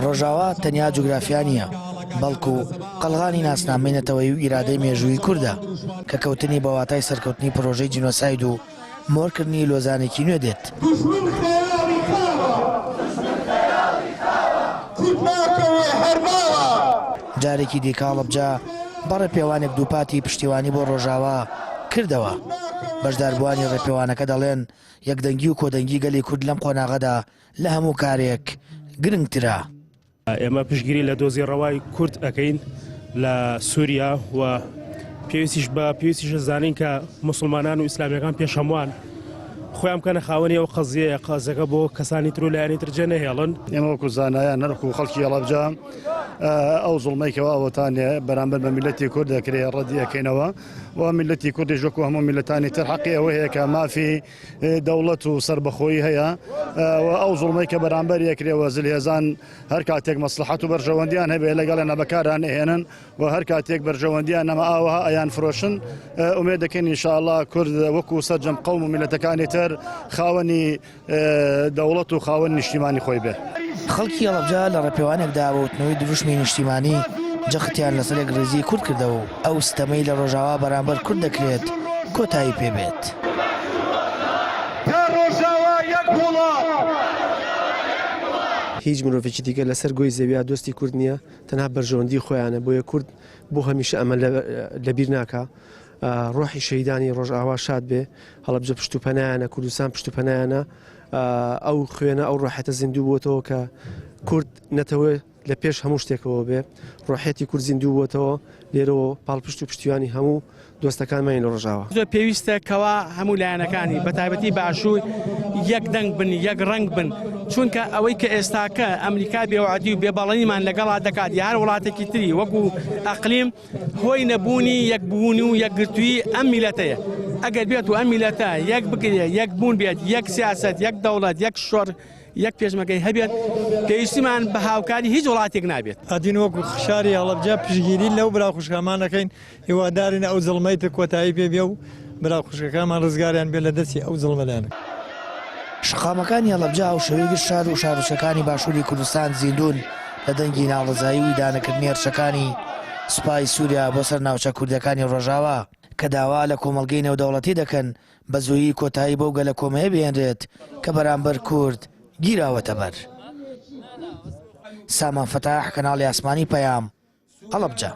ڕۆژاوا تەنیا جوگرافیا نییە، بەڵکو قەڵغانی ناسنامەی نەتەوەیی و ئیرادەی مێژوویی کوردە، کە کەوتنی بە واتای سەرکەوتنی پرۆژەی جینۆساید و مۆرکردنی لۆزانێکی نوێ دێت. دوژمن خەیاڵی خاوە. کورد ناکەوێ هەر ماوە. جارێکی دیکە هەڵەبجە بە ڕێپێوانێک دووپاتی پشتیوانی بۆ ڕۆژاوا کردەوە. بەشداربووانی ڕێپێوانەکە دەڵێن، یەکدەنگی و کۆدەنگی گەلی کورد لەم قۆناغەدا لە هەموو کارێک گرنگترە. ئێمە پشتگیری لە دۆزی ڕەوای کورد ئەکەین لە سووریا و پێویستیش بە پێویستیشە زانین کە مسلمانان و ئیسلامیەکان پێش هەمووان خۆیان بکەنە خاوەنی ئەو قەزیەیە قازەکە بۆ کەسانی تر و لایەنی تر جێ نەهێڵن. ئێمە وەکو زانایان هەر وەکو خەڵکی هەڵەبجە ئەو زوڵمەی کەوا ئەوەتانێ بەرامبەر بە میللەتی کورد دەکرێ ڕەدی ئەکەینەوە و میللەتی کوردیش وەکو هەموو میللەتانی تر حەقی ئەوەی هەیە کە مافی دەوڵەت و سەربەخۆیی هەیە و ئەو زوڵمەی کە بەرامبەر یەکرێ و زلهێزان هەر کاتێک مەسڵەحەت و بەرژەوەندیان هەبێ لەگەڵیانە بەکاران ئەهێنن و هەر کاتێک بەرژەوەندیان نەما ئاوەها ئەیان فرۆشن ئومێد دەکەین ئینشاءاللە کورد وەکو سەرجەم قەوم و میللەتەکانی تر خاوەنی دەوڵەت و خاوەن نیشتیمانی خۆی بێ. خەڵکی هەڵەبجە لە ڕێپێوانێکدا بە وتنەوەی دروشمی نیشتیمانی جەختیان لەسەر یەکڕیزیی کورد کردەوە و ئەو ستەمەی لە ڕۆژاوا بەرامبەر کورد دەکرێت کۆتایی پێ بێت. تا ڕۆژاوا یەک وڵات. هیچ مرۆڤێکی دیکە لەسەر گۆی زەویا دۆستی کورد نییە، تەنها بەرژەوەندی خۆیانە، بۆیە کورد بۆ هەمیشە ئەمە لەبیر ناکا. ڕۆحی شەهیدانی ڕۆژئاوا شاد بێ، هەڵەبجە پشت و پەنایانە، کوردستان پشت و پەنایانە، ئەو خوێنە ئەو ڕۆحێتە زیندوو بووەتەوە کە کورد نەتەوە لە پێش هەموو شتێکەوە بێ، ڕۆحێتی کورد زیندوو بووەتەوە، لێرەوە پاڵپشت و پشتیوانی هەموو دۆستەکانمانین لە ڕۆژئاوا. زۆر پێویستە کەوا هەموو لایەنەکانی بە تایبەتی باشوور یەک دەنگ بن، یەک ڕەنگ بن، چونکە ئەوەی کە ئێستاکە ئەمریکا بێوەعدی و بێبەڵێنیمان لەگەڵا دەکات یا هەر وڵاتێکی تری وەکو ئەقلیم، هۆی نەبوونی یەکبوون و یەکگرتوویی ئەم میلەتەیە. ئەگەر بێت و ئەم میلەتە یەک بگرێ، یەک بوون بێت، یەک سیاسەت، یەک دەوڵەت، یەک شۆڕ، یەک پێشمەرگەی هەبێت، پێویستیمان بە هاوکاری هیچ وڵاتێک نابێت. ئەدین وەکو شاری هەڵەبجە پشتگیری لەو برا خوشکانمان ئەکەین، هیوادارین ئەو زڵمەی تر کۆتایی پێ بێ و برا خوشکەکانمان ڕزگاریان بێ لە دەستی ئەو زڵمەلانە. شەقامەکانی هەڵەبجە هاوشێوەی گشت شار و شارۆچکەکانی باشووری کوردستان زیندوون لە دەنگی ناڕەزایی و ئیدانەکردنی هێرشەکانی سوپای سووریا بۆ سەر ناوچە کوردییەکانی ڕۆژاوا کە داوا لە کۆمەڵگەی نێودەوڵەتی دەکەن بە زوویی کۆتایی بەو گەلەکۆمەیە بهێنرێت کە بەرامبەر کورد گیراوەتەبەر. سامان فەتاح، کەناڵی ئاسمانی پەیام، هەڵەبجە.